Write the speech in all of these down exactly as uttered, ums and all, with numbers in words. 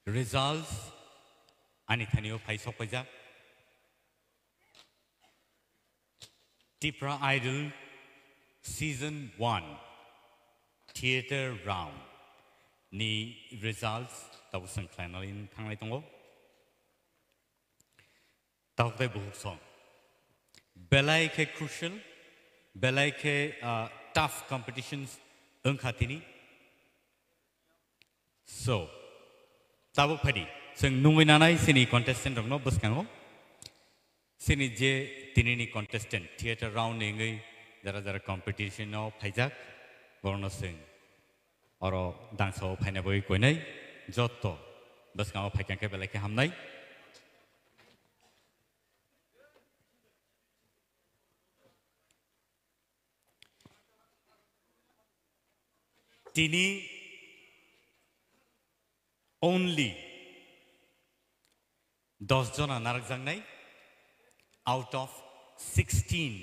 Results ani thani o phai sok paijak. Tipra Idol Season one Theatre Round ni results tabuk chwng khlainani thangnai tongo. Tabuk tei buhuk song. Belai khe crucial, belai khe, ah, tough competitions wngkha tini. So, tabuk phaidi, chwng nungwi nanai chini contestant rokno bwskango. Chini je tinini contestant, theatre round ni wngwi jara jara competition o phaijak, borokno chwng oro dangsa o phaina bagwi koinai, jotto bwskango phaikha khe belai khe hamnai. Tini only dos jona narwkjaknai out of sixteen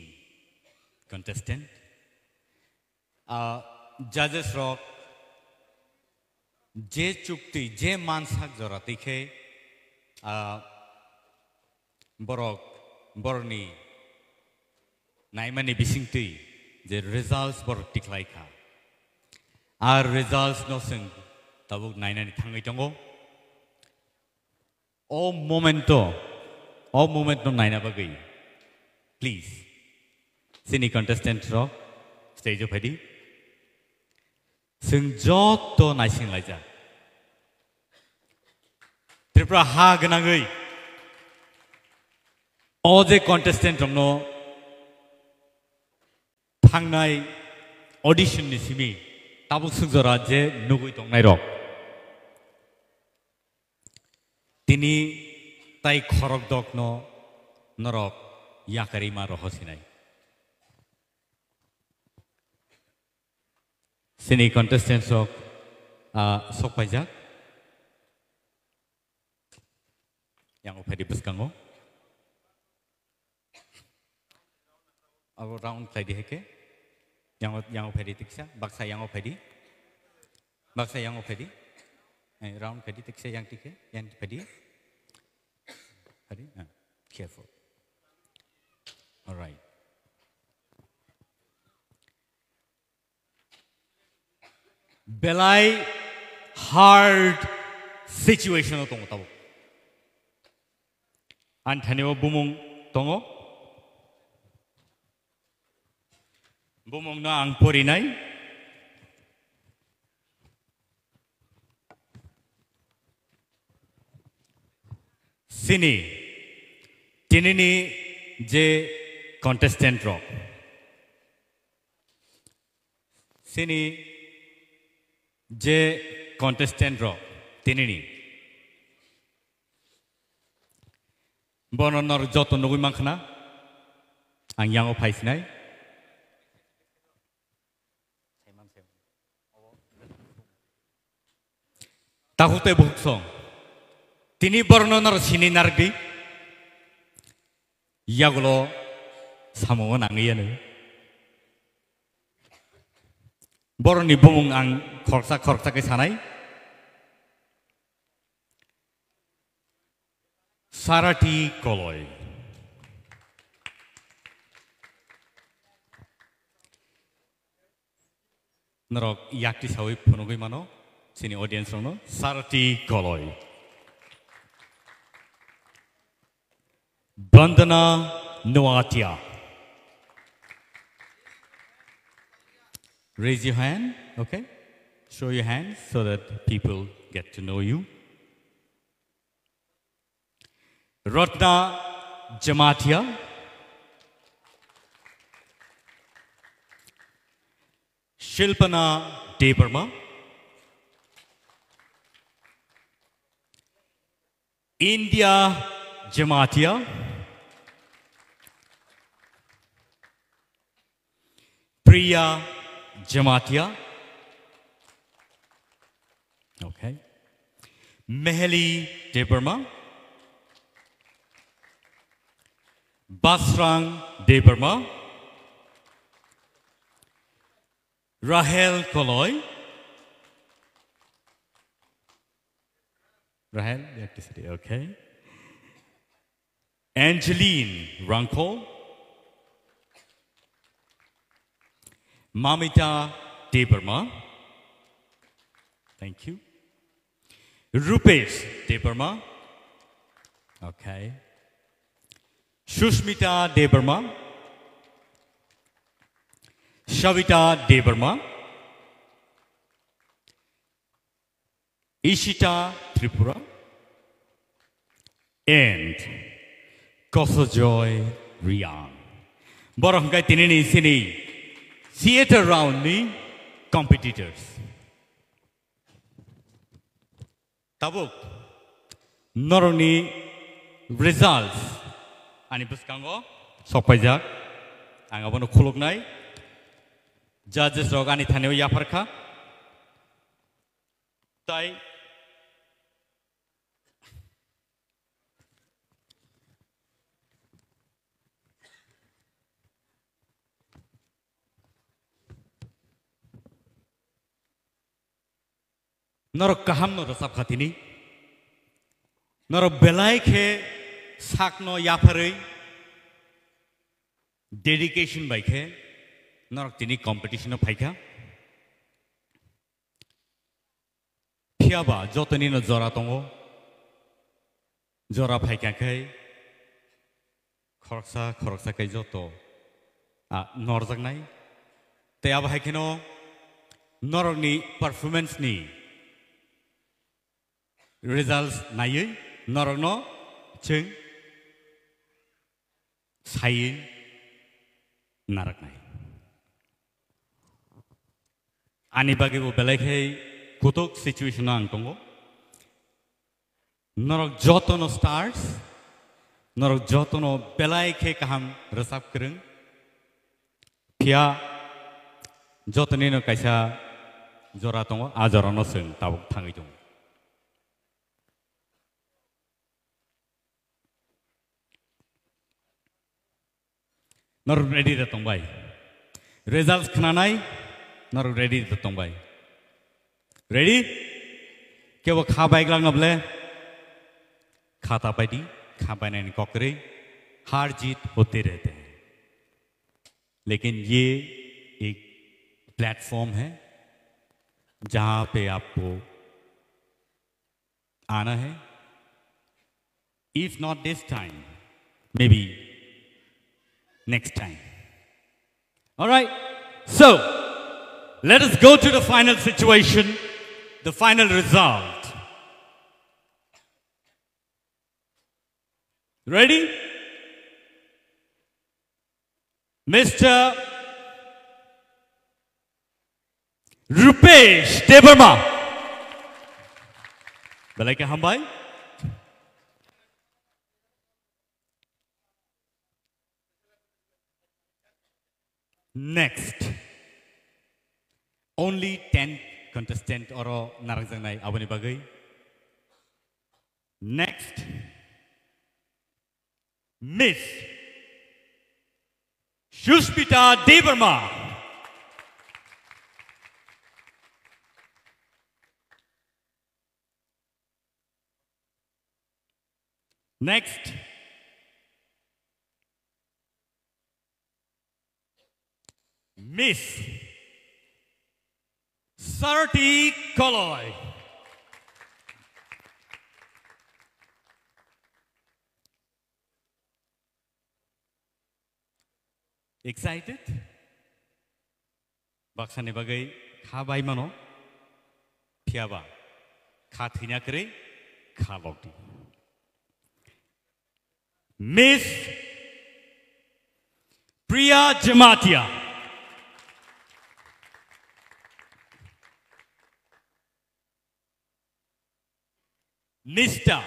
contestant. Ah, judges rok je chukti, je mansak jora twi khe, ah, borok, borokni naimani bisingtwi je results borok tikhlai kha. Ar results no chwng tabuk nainani thangwi tongo. O momento, o moment no naina bagwi, please, chini contestant rok stage o phaidi. Chwng jotto naising laijak. Tripura ha gwnangwi o je contestant rokno thangnai audition ni simi tabuk swk jora je nugwi tongnai rok, tini tai khorok dok no norok yakarwi ma roho sinai. Chini contestants rok, ah, sok paijak. Yang o phaidi bwskango. Abo round khlai di hai khe. Yang o, yang o phaidi tiksa, baksa yang o phaidi. Baksa yang o phaidi. Eh, round khlai di tiksa yang tikhe, yang phaidi. Phaidi. Ah, careful. All right. Belai hard situation o tongo tabuk. Ani thani o bumung tongo. Bumung no ang porinai. Chini tinini je contestant rok, chini je contestant rok tinini, bono nor joto nugwi mankha, ang yango phai sinai. Takhuk tei bukhuk song. Tini borokno noro sini narwkdi. Yagulo samungo nangwi yanu. Borokni bumung ang khoroksa khoroksa khe sanai. Sarati Koloi. Norok yakti sawi phunugwi mano, chini audience rokno, Sarati Koloi. Bandana Noatia. Raise your hand, okay? Show your hand so that people get to know you. Ratna Jamatia. Shilpana Debbarma. India Jamatia. Priya Jamatia. Okay. Meheli Debbarma. Basrang Debbarma. Rahel Koloi. Rahel Yaktisari, okay. Angeline Rangkho. Mamita Debbarma. Thank you. Rupesh Debbarma. Okay. Sushmita Debbarma. Shavita Debbarma. Ishita Tripura and Kosojoy Riang. Borok hwnkhe tinini sini theater round ni competitors. Tabuk norokni results ani bwskango sokpaijak. Ang abono khuluknai. Judges rok ani thani o yapharkha. Tai norok kahamno rwchapkha tini. Norok belai khe sakno yapharwi dedication bai khe norok tini competition-o phaikha. Phiya ba jotonino jora tongo. Jora phaikha khe khoroksa khoroksa khe joto, a, norjaknai. Tei abo hai kheno norokni performance-ni results naiwi norokno chwng saiwi narwknai. Ani bagwi bo belai khe kutuk situation-o ang tongo. Norok jotono stars, norok jotono belai khe kaham rwchap kwrwng. Phiya jotonino kaisa jora tongo, a jorano chwng tabuk thangwi tongo. Norok ready da tongbai? Results khnanai norok ready da tongbai? Ready? Kebo kha baiglak noble? Kha ta paidi, kha bainani kokri, har jeet hote rehte hain. Lekin ye ek platform hai, jahan pe aapko aana hai. If not this time, maybe next time. All right. So, let us go to the final situation, the final result. Ready? Mister Rupesh Debbarma. Belai khe hambai. Next. Only ten contestant oro narwkjaknai aboni bagwi. Next. Miss Sushmita Debbarma. Next. Miss Sarati Koloi. Excited? Baksani bagwi kha bai mano, phiya ba kha thwina kwrwi kha lokdi. Miss Priya Jamatia. Mister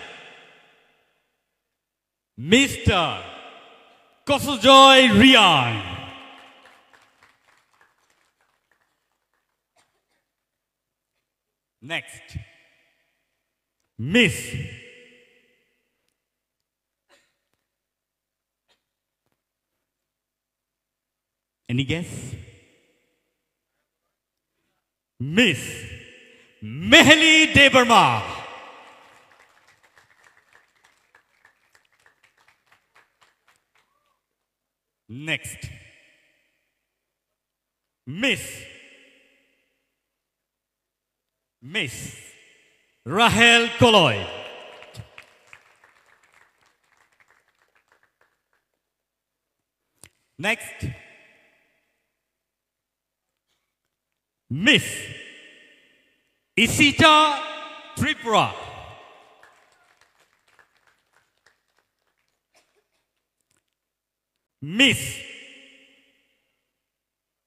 Mister Kosojoy Riang. Next. Miss. Any guess? Miss Mehli Debbarma. Next. Miss. Miss Rahel Koloi. Next. Miss Isita Tripura. Miss,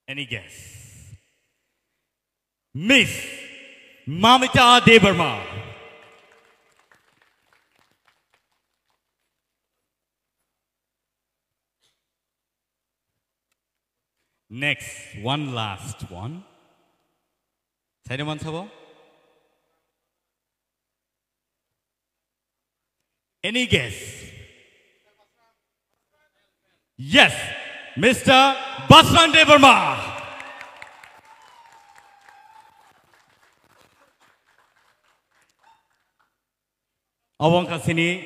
any guess? Miss Mamita Debbarma. Next, one last one. Saido mansabo? Any guess? Yes, Mister Basran Debbarma. Abo wngkha chini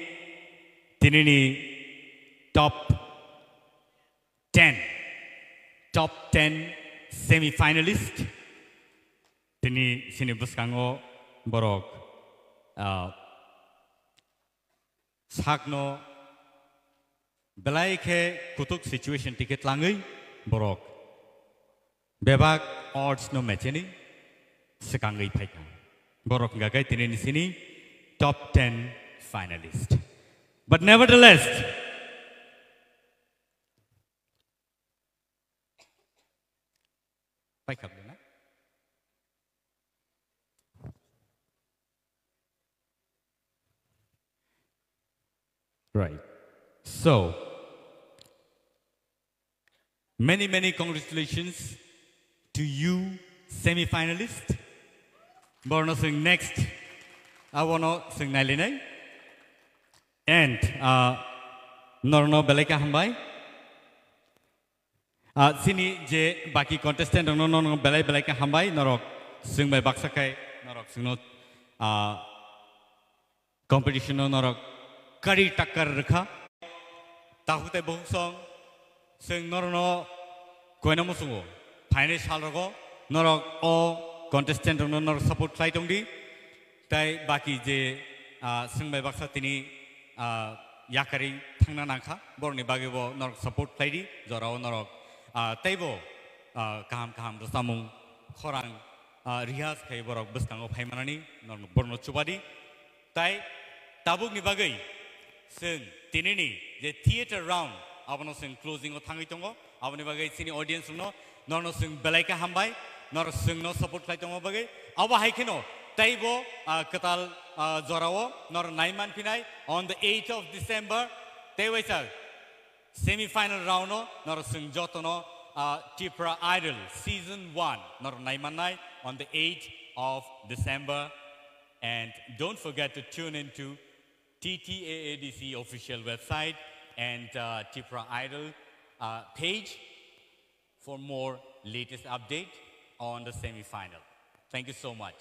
tinini top ten, top ten semi-finalist. Tini chini bwskango borok, ah, sakno belai khe kutuk situation tike tlangwi borok bebak odds no mecheni swkangwi phaikha. Borok hwnkha khe tini ni sini top ten finalist. But nevertheless, paikha bwlwino. Right. So, many, many congratulations to you, semi-finalist. Borno swng next. Abono swng nailinai. And, uh, norno belai khe hambai. Ah, chini je baki contestant rokno, no, no, belai belai khe hambai, norok swng bai baksa khai, norok swngno, ah, competition no norok kari takar rwkha. Takhuk tei bukhuk song, swng norokno koina muchungo, phainai sal rogo, norok o contestant rokno norok support khlai tongdi. Tai baki je, ah, swng bai baksa tini, ah, yakarwi thangna nangkha, borokni bagwi bo norok support khlai di, jorao norok, ah, teibo, ah, kaham kaham rwchapmung khorang, ah, rihas khai borok bwskango phai manani norok borokno chuba di. Tai tabukni bagwi Chwng tinini je theatre round, abono chwng closing o thangwi tongo. Aboni bagwi chini audience rokno, norno chwng belai khe hambai, nor chwngno support khlai tongma bagwi. Abo hai kheno teibo, ah, kwtal, ah, jorao nor nai man phinai on the eighth of December. Tei waisa semi final round o nor chwng jotono, ah, Tipra Idol season one nor nai mannai on the eighth of December. And don't forget to tune in to T T A A D C official website and, uh, Tipra Idol, uh, page for more latest update on the semi-final. Thank you so much.